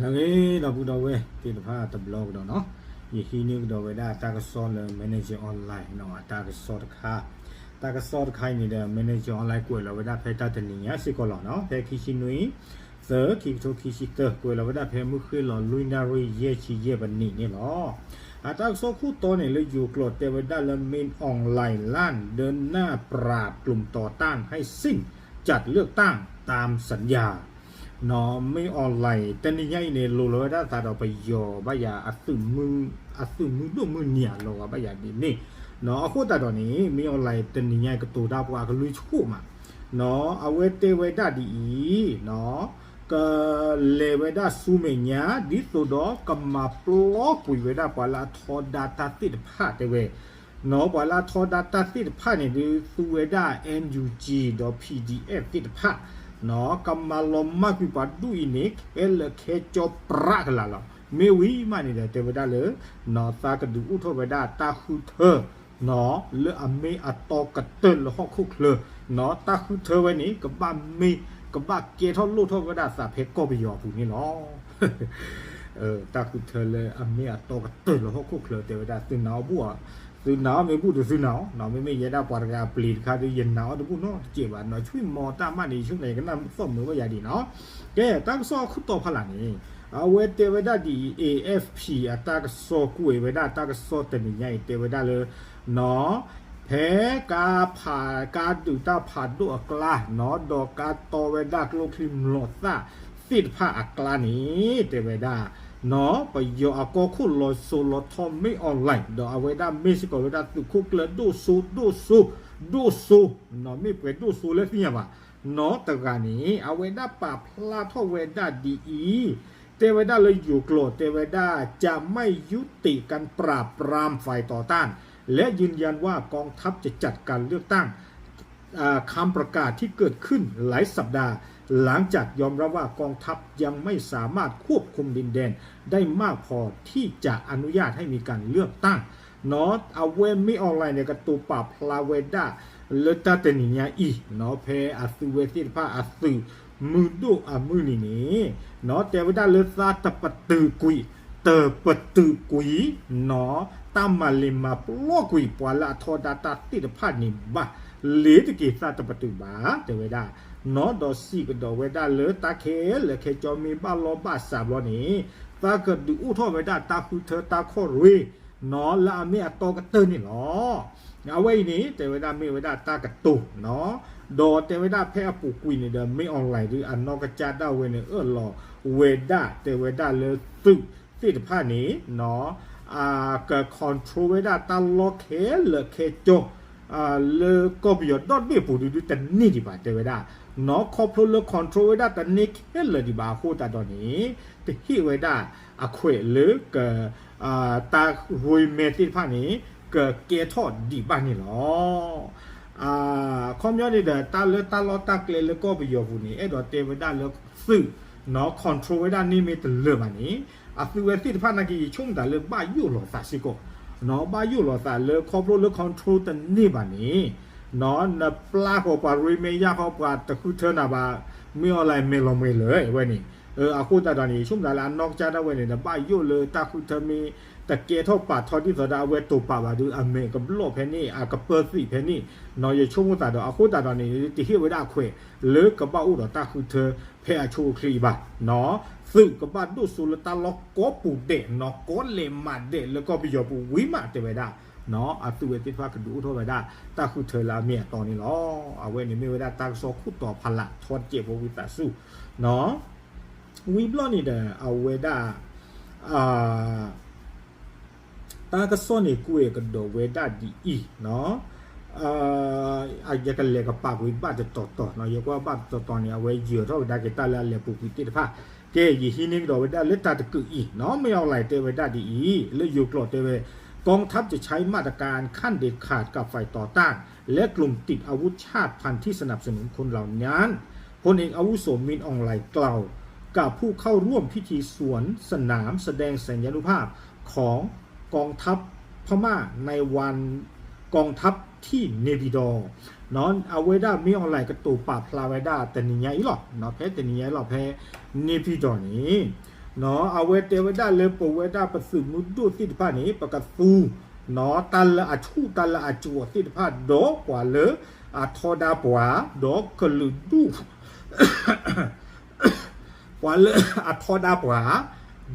အဂ့ၤ ဒီပုၢ်ဒီဝဲၢ်သ့ၣ်တဖၣ်တဘျီကဒီးနီၤ, ယဟံးန့ၢ်ကဒီးဝဲဒၣ်တၢ်ကစီၣ်လၢ Manager Online နီၤ အတၢ်ကစီၣ်တခါ, တၢ်ကစီၣ်တခါအံၤန့ၣ်ဒီး Manager Online ကွဲးလီၤဝဲဒၣ်ဖဲတၢ်တနံၤညါစ့ၢ်ကီးလီၤနီၤ, ဖဲခံဆံနွံ သၢ ခံကထိခံဆံသၢ ကွဲးလီၤဝဲဒၣ်ဖဲမုၢ်ဃ့ၢ်လီၤလွံၢ်နၣ်ရံၣ်ယဲၢ်ဆံယဲၢ်ပနံးန့ၣ်လီၤ. အတၢ်ကစီၣ်ခိၣ်တီန့ၣ် လၢယိၤကျိာ်တဲဝဲဒၣ်လၢ မင်းအောင်လှိုင်လန့် เดินหน้าปราบกลุ่มต่อต้านให้สิ้น จัดเลือกตั้งตามสัญญา နီၤ မင်းအောင်လှိုင် တနံၤညါအံၤန့ၣ် လိၤလီၤဝဲဒၣ်သးဒီးပယီၤဘၣ်ယၤ အသုးမုၢ်ဒိၣ်မုၢ်နံၤအလီၤဂာ်ဘၣ်ယၤဒ်န့ၣ်နီၤ, အဃိသတးဒီးန့ၣ် မင်းအောင်လှိုင် တနံၤညါအံၤကတိၤတၢ်ပှၤကလုၢ်ဆူၣ်မး နီၤ အဝဲတဲဝဲဒၣ်ဒ်အံၤ ကလဲၤဝဲဒၣ်ဆူမဲာ်ညါ ဒ်သိးဒီးကမၤပျီကွံာ်ဝဲဒၣ်ပှၤလၢအထီဒါတၢ်သ့ၣ်တဖၣ်တဲဝဲ နီၤ ပှၤလၢအထီဒါတၢ်သ့ၣ်တဖၣ်န့ၣ် ဒုးသူဝဲဒၣ် NUG ဒီး PDF သ့ၣ်တဖၣ် နီၤ ကမၤလီၤမၢ်ကွံာ်ပှၤဒူၣ်အံၤန့ၣ် ခဲလၢာ်ခဲဆ့ပြးကလာ်လီၤ. မ့ၢ်ဝံၤမးန့ၣ်ဒီး တဲဝဲဒၣ်လၢ နီၤ သးကဒုးအိၣ်ထီၣ်ဝဲဒၣ်တၢ်ဃုထၢ နီၤ လၢအမ့ၢ်အတီကတၢၢ်လၢဟီၣ်ခိၣ်ချၢ နီၤ တၢ်ဃုထၢဝဲန့ၣ် ကဘၣ်မ့ၢ် ကဘၣ်ကဲထီၣ်လိၣ်ထီၣ်ဝဲဒၣ်သးဖဲကီၢ်ပယီၤအပူၤန့ၣ်လီၤ. တၢ်ဃုထၢလၢအမ့ၢ်အတီကတၢၢ်လၢဟီၣ်ခိၣ်ချၢ တဲဝဲဒၣ် သုနာ်အီၤဘူၣ်အီၤ, သုနာ်အီၤမ့ၢ်ဘူၣ်ဒီးသုနာ်အီၤနီၤ, မ့မ့ၢ်ယဲဒၣ်ပှၤတဂၤအပျ့ၤတခါဒီး ယနာ်အီၤတဘူၣ်နီတစဲးဘၣ်နီၤ, ဆွံမီၤတၢ်မးန့ၣ် ယဆိကမိၣ်ကနၣ်သီၣ်မုာ်ဝဲယၤဒံးနီၤ. ကဲ တၢ်ကစီၣ်အခိၣ်တီဖးလၢ်န့ၣ် အဝဲတဲဝဲဒၣ်ဒ်အံၤ AFP အတၢ်ကစီၣ်ကွဲးဝဲဒၣ်တၢ်ကစီၣ်တနံၤညါအံၤ တဲဝဲဒၣ်လၢ နီၤ ဖဲကါဖး ကါဒုးတၢ်ဖးဒိၣ်အကျါ နီၤ ဒီးကါတီဝဲဒၣ်ကျိချံမျိာ်သၣ်သ့ၣ်တဖၣ်အကျါန့ၣ် တဲဝဲဒၣ် နီၤ ပယီၤအကီၢ်ခိၣ်လီၤစိၤလီၤထီ မင်းအောင်လှိုင် ဒီးအဝဲဒၣ်မ့ၢ်စ့ၢ်ကီးဝဲဒၣ်သုးခိၣ်ကျၢၢ်ဒိၣ်စိဒိၣ်စိ ဒိၣ်စိ နီၤ မ့ၢ်ပှဲၤဒိၣ်စိလၢသ့ၣ်ညါဘၣ် နီၤ တဂၤန့ၣ် အဝဲဒၣ်ပာ်ဖျါထီၣ်ဝဲဒၣ်ဒ်အံၤ တဲဝဲဒၣ်လၢယိၤကျိာ် တဲဝဲဒၣ် จะไม่ยุติการปราบปรามฝ่ายต่อต้าน และยืนยันว่ากองทัพจะจัดการเลือกตั้ง คำประกาศที่เกิดขึ้นหลายสัปดาห์ หลังจากยอมรับว่ากองทัพยังไม่สามารถควบคุมดินแดนได้มากพอที่จะอนุญาตให้มีการเลือกตั้ง နီၤ အဝဲမ့ၢ် online န့ၣ် ကတိၤပာ်ဖျါဝဲဒၣ် လၢတၢ်တနံၤညါအံၤ နီၤ ဖဲအသုးဝဲသ့ၣ်တဖၣ်အသုးမုၢ်ဒိၣ်အမုၢ်နံၤန့ၣ် နီၤ တဲဝဲဒၣ်လၢသးတပတုာ်ကွံာ် တပတုာ်ကွံာ် နီၤ တၢ်မၤလ့ၤမၤပျီကွံာ် ပှၤလၢအထီဒါတၢ်သ့ၣ်တဖၣ်န့ၣ်ဘၣ် လ့ၤတက့ၤသးတပတုာ်ဘၣ် တဲဝဲဒၣ် နီၤ ဒီးစံးကဒီးဝဲဒၣ်လၢတၢ်ခဲလၢာ်ခဲဆ့မ့ၢ်ဘၣ်လီၢ်ဘၣ်စးဘျီန့ၣ် သးကဒုးအိၣ်ထီၣ်ဝဲဒၣ်တၢ်ဃုထၢတၢ်ခီၣ်ရ့ၣ် နီၤ လၢအမ့ၢ်အတီကတၢၢ်န့ၣ်လီၤ. အဝဲအံၤန့ၣ် တဲဝဲဒၣ်မ့ၢ်ဝဲဒၣ်တၢ်ကတိၤ နီၤ ဒီးတဲဝဲဒၣ်ဖဲအပူၤကွံာ်န့ၣ်ဒီး မ့ၢ် online ဒုး အနီၢ်ကစၢ်ဒၣ်ဝဲန့ၣ် အၢၣ်လီၤဝဲဒၣ် တဲဝဲဒၣ်လၢသုးသ့ၣ်တဖၣ်န့ၣ် နီၤ က control ဝဲဒၣ်တၢ်လီၢ်ခဲလၢာ်ခဲဆ့ လၢကီၢ်ပယီၤဒီဘ့ၣ်ပူၤဒုးတန့ၢ်ဒံးဘၣ် တဲဝဲဒၣ် နီၤ ခီဖျိလၢ control ဝဲဒၣ်တန့ၢ်ခဲလၢာ်ဒံးဘၣ်အဃိသတးဒီးန့ၣ် တဟ့ၣ်ဝဲဒၣ်အခွဲးလၢက တၢ်ရ့မဲသ့ၣ်တဖၣ်န့ၣ် ကကဲထီၣ်ဒံးဘၣ်န့ၣ်လီၤ. အခီပညီန့ၣ်ဒီး တၢ်လၢတၢ်လီၢ်တၢ်ကျဲလၢကီၢ်ပယီၤပူၤန့ၣ် အဲၣ်ဒိးတဲဝဲဒၣ်လၢသုး နီၤ control ဝဲဒၣ်န့ၢ်မ့ၢ်တလၢာ်ဘၣ်န့ၣ် အသုးဝဲသ့ၣ်တဖၣ်နာ်က့ ယဆိကမိၣ်သးလၢဘၣ်ယိၣ်လီၤသးစ့ၢ်ကီး နီၤ ဘၣ်ယိၣ်လီၤသးလၢခီဖျိလၢ control တန့ၢ်ဘၣ်န့ၣ် နီၤ နပျၢ်ဃီၤပှၤရ့မဲယၢ်ဃီၤပှၤတဃုထၢနၤဘၣ် မ့ၢ် online မဲာ်လီၤမှဲၤလၢာ်ဝဲန့ၣ် အဃိသတးဒီးန့ၣ် ယဆိကမိၣ်သးလၢအနီၢ်ကစၢ်ဒၣ်ဝဲန့ၣ်ဒီး ဘၣ်ယိၣ်လၢတၢ်ဃုထၢမ့ၢ် တကဲထီၣ်ပာ်ထီၣ်ဒ်သိးဒီးအဝဲတိာ်ပာ်ဘၣ်ဒီး အမဲာ်ကဘျီၣ်ဖဲန့ၣ် အကပၢၢ်သံးဖဲန့ၣ် နီၤ ယဆိကမိၣ်သးဒီး အဃိသတးဒီးန့ၣ် တဟ့ၣ်ဝဲဒၣ်အခွဲးလၢကဘၣ်အိၣ်ဒီးတၢ်ဃုထၢဖဲအဆိအချ့အံၤဘၣ် နီၤ သုးကဘၣ်ဒိၣ်စိလၢတၢ်လီၢ်ကိးပူၤဒဲး နီၤ ကိးလဲၤမးဒဲးလၢကီၢ်ပယီၤပူၤဝံၤမး တဲဝဲဒၣ် နီၤ အသုးဝဲသ့ၣ်တဖၣ်ကဒုးအိၣ်ထီၣ်ဝဲဒၣ်တၢ်ဃုထၢလၢအမ့ၢ်အတီန့ၣ်လီၤ. အဝဲန့ၣ်မ့ၢ်ဝဲဒၣ်တၢ်ကစီၣ်ခိၣ်တီဖးလၢ် ထီတစဲးဖိဝံသးစူၤ နီၤ ဝံၤဘျီန့ၣ်ဒီး အဝဲဒၣ် တၢ်ကစီၣ်န့ၣ်ကွဲးကဒီးဝဲဒၣ်ဒ်အံၤ နီၤ ယကလဲၤကပာ်ကွံာ်ဘၣ်တတီၤတီၤ ယကွၢ်ဘၣ်တတီၤတီၤန့ၣ် အဝဲယၢၤထီၣ်ကဒါက့ၤတၢ်လၢအလဲၤပူၤကွံာ်သ့ၣ်တဖၣ် ကဲ ယဟံးန့ၢ်ကဒီးဝဲဒၣ်လၢတၢ်တကုးအံၤ နီၤ မ့ၢ် online တဲဝဲဒၣ်ဒ်အံၤ လၢယိၤကျိာ်တဲဝဲ กองทัพจะใช้มาตรการขั้นเด็ดขาดกับฝ่ายต่อต้าน และกลุ่มติดอาวุธชาติพันธุ์ที่สนับสนุนคนเหล่านั้น พลเอกอาวุโส มิน อองหลาย กล่าวกับผู้เข้าร่วมพิธีสวนสนามแสดงสัญญานุภาพของกองทัพพม่าในวันกองทัพที่เนปิดอร์ နီၤ အဝဲဒၣ်မ့ၢ် online ကတိၤပာ်ဖျါဝဲဒၣ်တနံၤညါအံၤလီၤ နီၤ ဖဲတနံၤညါအံၤလီၤ ဖဲ နေပြည်တော် န့ၣ် အဝဲတဲဝဲဒၣ်လၢပဝဲဒၣ်ပသုးမုၢ်ဒိၣ်သ့ၣ်တဖၣ်န့ၣ် ပကသူ တၢ်လၢအဆူၣ်တၢ်လၢအကၠိၤသ့ၣ်တဖၣ် ဒီးပှၤလၢအထီဒါပှၤ ဒီးကလုာ်ဒူၣ် ပှၤလၢအထီဒါပှၤ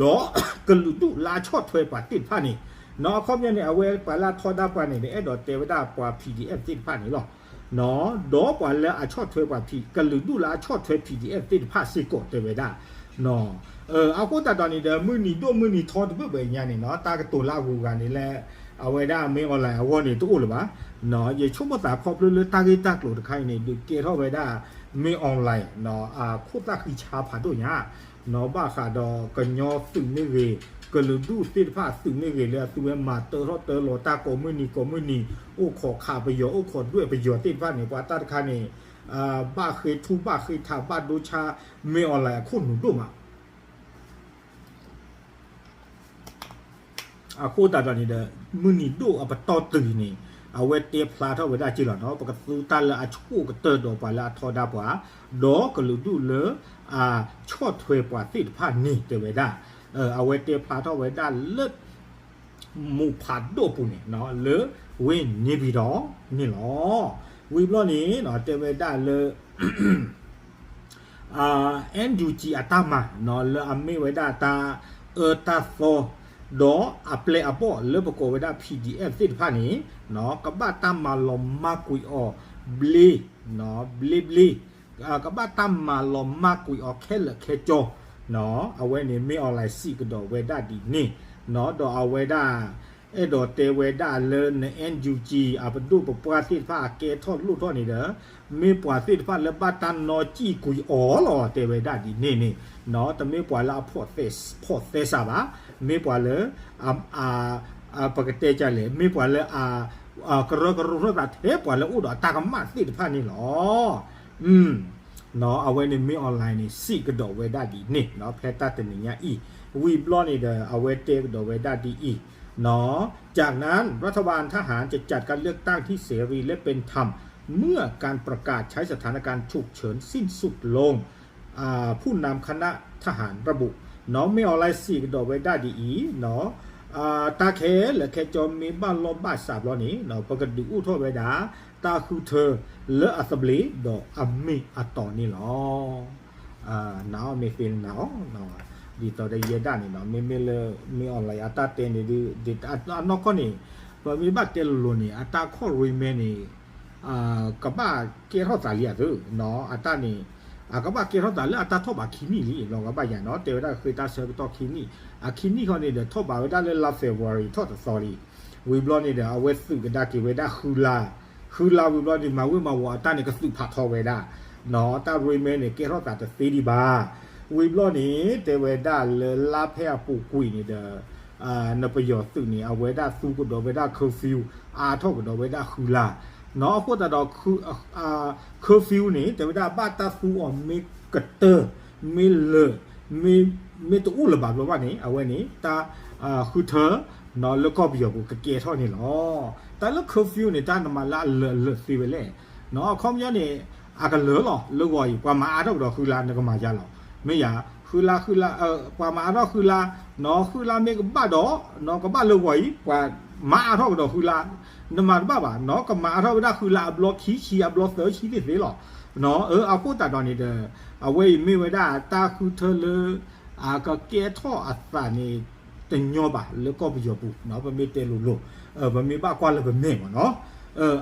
ဒီးကလုာ်ဒူၣ်လၢအဆီၣ်ထွဲပှၤသ့ၣ်တဖၣ်န့ၣ်, အခီပညီန့ၣ် အဝဲပှၤလၢအထီဒါပှၤန့ၣ် အဲၣ်ဒိးတဲဝဲဒၣ်ပှၤ PDF သ့ၣ်တဖၣ်န့ၣ်လီၤ. ဒီးပှၤလၢအဆီၣ်ထွဲပှၤ ကလုာ်ဒူၣ်လၢအဆီၣ်ထွဲ PDF သ့ၣ်တဖၣ်စ့ၢ်ကီးတဲဝဲဒၣ် အဃိသတးဒီးန့ၣ်ဒီး မုၢ်နံၤဒိၣ်မုၢ်နံၤထီတဘျီဘျီညါန့ၣ်နီၤ တၢ်ကတိၤလၢအဂုၤအဂၤန့ၣ်လၢ အဝဲဒၣ် မင်းအောင်လှိုင် အဂီၢ်န့ၣ်တအိၣ်လၢၤဘၣ်. ယဆိကမိၣ်သးခီဖျိလၢတၢ်ဂ့ၢ်တၢ်ကျိၤတခါအံၤန့ၣ် ဒုးကဲထီၣ်ဝဲဒၣ် မင်းအောင်လှိုင် အခိၣ်သၣ်ဃံဆါဖးဒိၣ်ညါ နီၤ ဘၣ်ဃးဒီးကညီသုးမ့ၢ်ဂ့ၤ, ကလုာ်ဒူၣ်သ့ၣ်တဖၣ်အသုးမ့ၢ်ဂ့ၤ လၢအသုဝဲမၤတၢထီၣ်တၢလီၤတၢ်ကိးမုၢ်နံၤကိးမုၢ်နံၤ အိၣ်ခိးခးပယီၤ အိၣ်ခိးဒွဲၣ်ပယီၤသ့ၣ်တဖၣ်န့ၣ် ပှၤတၢ်တခါန့ၣ် ဘၣ်ဃ့ထူဘၣ်ဃ့ထးဘၣ်ဒိဆါ မင်းအောင်လှိုင် အခိၣ်နူာ်ဒိၣ်မး အဃိသတးဒီးန့ၣ်ဒီး မုၢ်နံၤဒိၣ်အပတီၢ်တုၤန့ၣ် အဝဲတဲဖျါထီၣ်ဝဲဒၣ်က့လီၤနီၤ ပကသူတၢ်လၢအဆိကတၢၢ်ဒီးပှၤလၢအထီဒါပှၤ ဒီးကလုာ်ဒူၣ်လၢအဆီၣ်ထွဲပှၤသ့ၣ်တဖၣ်န့ၣ်တဲဝဲဒၣ် အဝဲတဲဖျါထီၣ်ဝဲဒၣ်လၢ မိၢ်ဖးဒိၣ်ပူၤန့ၣ် လၢဝ့ၢ်န့ၣ်ပၢၢ်ဒီးန့ၣ်လီၤ. ဝံၤဘျီန့ၣ် တဲဝဲဒၣ်လၢ NUG အတၢ်မၤ လၢအမ့ၢ်ဝဲဒၣ်တၢ်အၢတၢ်သီ ဒီးအပျဲၢ်အဘီၣ်လၢပကိးဝဲဒၣ် PDF သ့ၣ်တဖၣ်န့ၣ် ကဘၣ်တၢ်မၤလီၤမၢ်ကွံာ်အီၤ ဘျ့ ဘျ့ဘျ့ ကဘၣ်တၢ်မၤလီၤမၢ်ကွံာ်အီၤခဲလၢာ်ခဲဆ့ အဝဲန့ၣ် မင်းအောင်လှိုင် စံးကဒီးဝဲဒၣ်ဒ်န့ၣ် ဒီးအဝဲဒၣ် အဲၣ်ဒိးတဲဝဲဒၣ်လၢန NUG အပဒိၣ်ပပှၢ်သ့ၣ်တဖၣ်အကဲထီၣ်လိၣ်ထီၣ်န့ၣ်ဒီး မ့ၢ်ပှၤသ့ၣ်တဖၣ်လၢဘၣ်တၢ်နီၣ်စံၣ်ကွံာ်အီၤလီၤ တဲဝဲဒၣ်ဒ်န့ၣ်န့ၣ် တမ့ၢ်ပှၤလၢအဖီၣ်သဲစးဘၣ်, မ့ၢ်ပှၤလၢ ပကတဲကလဲၣ် မ့ၢ်ပှၤလၢ ကရၢကရိထီၣ်သးထဲပှၤလၢအိၣ်ဒီးအတၢ်ကမၣ်သ့ၣ်တဖၣ်န့ၣ်လီၤ. အဝဲန့ၣ် မင်းအောင်လှိုင် န့ၣ် စံးကဒီးဝဲဒၣ်ဒ်န့ၣ် ဖဲတၢ်တနံၤညါအံၤ ဝံၤဘျီန့ၣ်ဒီး အဝဲတဲကဒီးဝဲဒၣ်ဒ်အံၤ จากนั้น รัฐบาลทหารจะจัดการเลือกตั้งที่เสรีและเป็นธรรม เมื่อการประกาศใช้สถานการณ์ฉุกเฉินสิ้นสุดลง ผู้นำคณะทหารระบุ မင်းအောင်လှိုင် စံးကဒီးဝဲဒၣ်ဒ်အံၤ တၢ်ခဲလၢာ်ခဲဆ့မ့ၢ်ဘၣ်လီၢ်ဘၣ်စးဘျီန့ၣ် ပကဒုးအိၣ်ထီၣ်ဝဲဒၣ် တၢ်ဃုထၢ လၢအသဘျ့ဒီးအမ့ၢ်အတီန့ၣ်လီၤ. နာ်အီၤမ့ၢ်သ့နၤအီၤ ဒ်သိးဒီးယဲဒၣ်န့ၣ်နီၤ မ့မ့ၢ်လၢ မင်းအောင်လှိုင် အတၢ်တဲန့ၣ်ဒုး အနီၢ်ကီၢ်န့ၣ် ပမ့ၢ်ဘၣ်တဲလိၤလိၤန့ၣ် အတၢ်ခီၣ်ရ့မဲန့ၣ် ကဘၣ်ကဲထီၣ်သးလံအသၢ အတၢ်န့ၣ် အကဘၣ်ကဲထီၣ်သးလၢအတၢ်ထီၣ်ဘးခံနံၣ်လံ လီၤကဘၣ်ယၤနီၤ တဲဝဲဒၣ်ဃ့တၢ်ဆၢကတီၢ်ခံနံၣ် အခံနံၣ်ဃီန့ၣ်ဒီး ထီၣ်ဘးဝဲဒၣ်လၢလါ February ထီၣ်တသီလံ ဝံၤဘျီန့ၣ်ဒီး အဝဲသုးကဒါက့ၤဝဲဒၣ်ဃုလါ ဃုလါဝံၤဘျီန့ၣ် မၤဝံၤမၤဝီၤအတၢ်န့ၣ် ကသုးဖးထီဝဲဒၣ် နီၤ တၢ်ရ့မဲန့ၣ် ကဲထီၣ်သးတသ့ဒံးဘၣ်. ဝံၤဘျီန့ၣ် တဲဝဲဒၣ်လၢလါဖဲအပူၤကွံာ်န့ၣ်ဒီး နပယီၤသုးန့ၣ် အဝဲဒၣ်သူကဒီးဝဲဒၣ် curfew အါထီၣ်ကဒီးဝဲဒၣ်ဃုလါ နီၤ အဃိသတးဒီး curfew န့ၣ် တဲဝဲဒၣ်ဘၣ်တၢ်သူအီၤမ့ၢ်ကတၢၢ် မ့ၢ်လၢာ် မ့ၢ်တအိၣ်လၢၤဘၣ်ဘျီဘၣ်န့ၣ် အဝဲန့ၣ် တၢ်ဃုထၢ နီၤ လၢကီၢ်ပယီၤပူၤကကဲထီၣ်န့ၣ်လီၤ. တၢ်လၢ curfew န့ၣ် တၢ်နမၤလၢအလၢာ်အလၢာ်သ့ဝဲလဲၣ် နီၤ အခီပညီန့ၣ် အကလၢာ်လီၤ လၢဂီၤအံၤ ပှၤမၤအါထီၣ်ကဒီးဃုလါ နကမၤယါလီၤ မ့ၢ်ယၤ ဃုလါ ဃုလါ ပှၤမၤအါထီၣ်ဃုလါ နီၤ ဃုလါမ့ၢ်ကဘၣ်ဒီး နီၤ ကဘၣ်လၢဂီၤအံၤ ပှၤမၤအါထီၣ်ကဒီးဃုလါ နမၤတဘၣ်ဘၣ် နီၤ ကမၤအါထီၣ်ဝဲဒၣ်ဃုလါအဘျီခံဆံအဘျီသၢဆံသ့ၣ်သ့ၣ်လီၤ နီၤ အဃိသတးဒီးန့ၣ်ဒီး အဝဲအံၤမ့ၢ်ဝဲဒၣ်တၢ်ဃုထၢလၢ အကကဲထီၣ်အသးန့ၣ် တညီဘၣ်လၢကီၢ်ပယီၤပူၤ ပမ့ၢ်တဲလိၤလိၤ ပမ့ၢ်ဘၣ်ကွၢ်လၢပမဲာ်မ့ၢ်နီၤ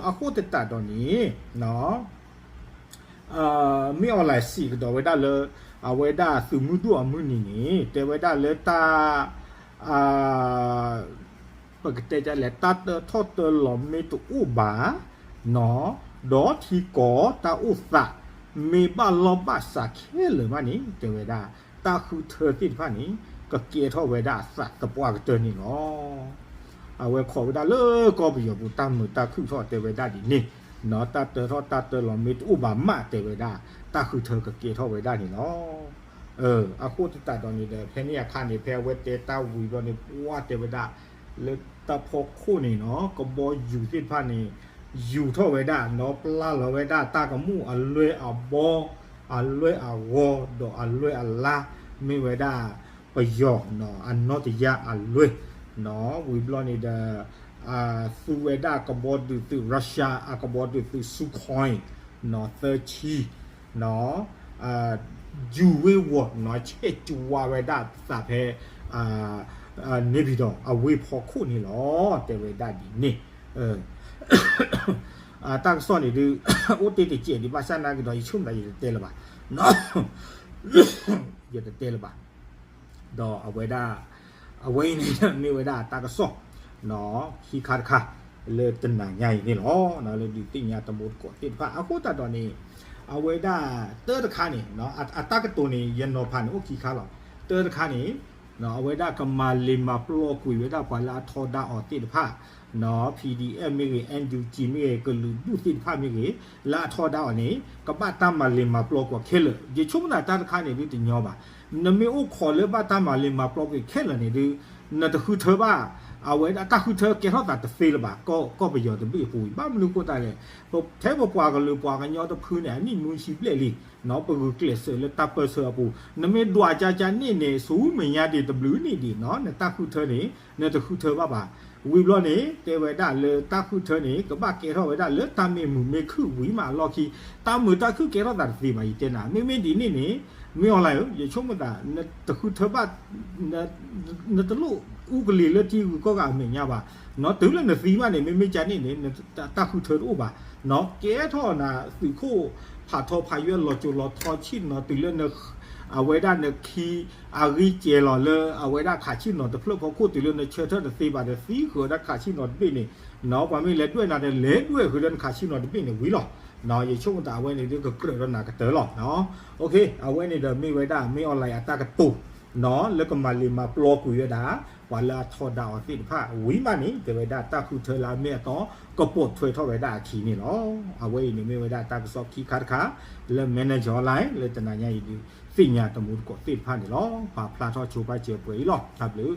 အဃိသတးဒီးန့ၣ် မ့ၢ် online စံးကဒီးဝဲဒၣ်လၢ အဝဲဒၣ်သုးမုၢ်ဒိၣ်အမုၢ်နံၤန့ၣ် တဲဝဲဒၣ်လၢတၢ် ပကတဲဒ်လဲၣ် တၢ်တၢထီၣ်တၢလီၤမ့ၢ်တအိၣ်ဘၣ် နီၤ ဒီးထံကီၢ်တၢ်အိၣ်သး မ့ၢ်ဘၣ်လီၢ်ဘၣ်စးခဲလၢာ်မးန့ၣ် တဲဝဲဒၣ် တၢ်ဃုထၢသ့ၣ်တဖၣ်န့ၣ် ကကဲထီၣ်ဝဲဒၣ်အသးသပှၢ်ကတၢၢ်န့ၣ်လီၤ. အဝဲခိးဝဲဒၣ်လၢကီၢ်ပယီၤပူၤတၢ်မုာ်တၢ်ခုၣ်ထီၣ်တဲဝဲဒၣ်ဒ်န့ၣ် နီၤ တၢ်တၢထီၣ်တၢ်တၢလီၤမ့ၢ်တအိၣ်ဘၣ်မးတဲဝဲဒၣ် တၢ်ဃုထၢကကဲထီၣ်ဝဲဒၣ်န့ၣ်လီၤ. အဃိသတးဒီးန့ၣ်ဒီး ဖဲန့ၣ်အခါန့ၣ် ဖဲအဝဲတဲတၢ်ဝံၤဘျီန့ၣ် ပှၢ်တဲဝဲဒၣ် လၢတၢ်ဖီခိၣ်န့ၣ်နီၤ ကဘီယူၤသ့ၣ်တဖၣ်န့ၣ် ယူၤထီၣ်ဝဲဒၣ်နီၤ ပျၢ်လီၤဝဲဒၣ်တၢ်ကမူၣ်အလွဲၢ်အဘီ အလွဲၢ်အဂီၤ ဒီးအလွဲၢ်အလါ မ့ၢ်ဝဲဒၣ် ပယီၤ အနီၢ်တယၢ်အလွဲၢ် ဝံၤဘျီန့ၣ်ဒီး သူဝဲဒၣ်ကဘီဒုးသုး Russia အကဘီဒုးသုး Sukhoi သၢဆံ ယူၤဝ့ၢ်ဝီၤ ဆဲးကဝါဝဲဒၣ်သးဖဲ န့ၣ်ပံၤဒီး အဝ့ၢ်ဖီခိၣ်န့ၣ်လီၤ တဲဝဲဒၣ်ဒ်န့ၣ် တၢ်ကစီၣ်န့ၣ်ဒုး အိၣ်တ့ၢ်တစဲးဒံး ဘၣ်ဆၣ်နာ်က့ဒီး ယဆိကမိၣ်သး ယတတဲလၢၤဘၣ် ယတတဲလၢၤဘၣ် ဒီးအဝဲဒၣ် အဝဲအံၤန့ၣ် မ့ၢ်ဝဲဒၣ်တၢ်ကစီၣ် ခံခါတခါ လၢတနၤညါအံၤန့ၣ်လီၤ. လၢဒုးသ့ၣ်ညါတမူတကိးသ့ၣ်တဖၣ် အဃိသတးဒီးန့ၣ် အဝဲဒၣ်တၢတခါန့ၣ် အတၢ်ကတိၤန့ၣ် ယနီၤဖးန့ၣ် အိၣ်ခံခါလီၤ. တၢတခါန့ၣ် အဝဲဒၣ်ကမၤလ့ၤမၤပျီကွံာ်ဝဲဒၣ်ပှၤလၢအထီဒါအီၤသ့ၣ်တဖၣ် PDF မ့ၢ်ဂ့ၤ NUG မ့ၢ်ဂ့ၤ ကလုာ်ဒူၣ်သ့ၣ်တဖၣ်မ့ၢ်ဂ့ၤ လၢအထီဒါအီၤန့ၣ် ကဘၣ်တၢ်မၤလ့ၤမၤပျီကွံာ်ခဲလၢာ်. ယဆိကမိၣ်သးတၢ်တခါန့ၣ်ဒုးတညီဘၣ်. နမ့ၢ်အိၣ်ခိးလၢဘၣ်တၢ်မၤလ့ၤမၤပျီကွံာ်ခဲလၢာ်န့ၣ်ဒုး နတဃုထၢဘၣ် အဝဲဒၣ်တၢ်ဃုထၢကဲထီၣ်သးတသ့လၢၤဘၣ် ကီၢ်ပယီၤတဘ့ၣ်အပူၤ ဘၣ်မနုၤအဃိသတးလဲၣ် ထဲပပှၤကလုာ်ပှၤကညီတဖုန့ၣ် အနံၣ်နွံဆံဘျဲၣ်လံ ပဂုာ်ကျဲးစၢးလၢတၢ်ပၢဆှၢအပူၤ နမ့ၢ်ဒွးကၠါကၠါန့ၣ်န့ၣ် ဆူမဲာ်ညါဒံးတဘျုးနံၣ်ဒံး နတၢ်ဃုထၢန့ၣ် နတဃုထၢဘၣ်ဘၣ်. ဝံၤဘျီန့ၣ် တဲဝဲဒၣ်လၢတၢ်ဃုထၢန့ၣ် ကဘၣ်ကဲထီၣ်ဝဲဒၣ်လၢတၢ်မ့ၢ်မုာ်မ့ၢ်ခုၣ်ဝံၤမးအလီၢ်ခံ တၢ်မုာ်တၢ်ခုၣ်ကဲထီၣ်သးတသ့ဘၣ် ယတဲနၤ မ့မ့ၢ်ဒ်န့ၣ်န့ၣ် မ့ၢ်အီၤလၢ ယဆိကမိၣ်သး နတဃုထၢဘၣ် နတလိၣ်အူကလံၤလၢထံဂုၤကီၢ်ဂၤအမဲာ်ညါဘၣ်. တုၤလၢနသံမးန့ၣ် မ့မ့ၢ်ကၠါန့ၣ်န့ၣ် တၢ်ဃုထၢတအိၣ်ဘၣ်. ကဲထီၣ်နၤသုးခိၣ် ဖးထီဖးယွဲလီၤစိၤလီၤထီဆ့ၣ်နီၤ တုၤလၢန အဝဲဒၣ်နခံ အဂံၢ်စဲၤလီၤလၢအဝဲဒၣ်ခးဆ့ၣ်နီၤတဖျၢၣ်ဖီခိၣ် တုၤလၢနဆၢထၢၣ်တသ့ဘၣ်ဒီး သံဃုာ်ဒီးခးဆ့ၣ်နီၤတဘ့ၣ်န့ၣ် ပှၤမ့ၢ်လဲၤဒွဲၣ်နၤဒီး လဲၤဒွဲၣ်ဃုာ်ဒီးနခးဆ့ၣ်နီၤတဘ့ၣ်န့ၣ်ဝံၤလီၤ. ယဆိကမိၣ်သးအဝဲန့ၣ်ဒုးကကြၢးဒီးနၤကတၢၢ်လီၤ. အဝဲန့ၣ်ဒီးမ့ၢ်ဝဲဒၣ် မ့ၢ်အီၤလၢအတၢ်ကတိၤ လၢကမၤလ့ၤမၤပျီကွံာ်ဝဲဒၣ် ပှၤလၢအထီဒါအီၤသ့ၣ်တဖၣ် ဝံၤမးန့ၣ် တဲဝဲဒၣ်တၢ်ဃုထၢလၢအမ့ၢ်အတီ ကပိာ်ထွဲထီၣ်ဝဲဒၣ်အခံန့ၣ်လီၤ. အဝဲအံၤန့ၣ်မ့ၢ်ဝဲဒၣ်တၢ်ကစီၣ်ခံခါတခါ လၢ Manager Online လၢတနၤညါအံၤဒုး သ့ၣ်ညါတမူတကိးသ့ၣ်တဖၣ်န့ၣ်လီၤ. ပာ်ဖျါထီၣ်ဆိပာ်စၢၤပှဲၤအံၤလီၤ. တၢ်ဘျုး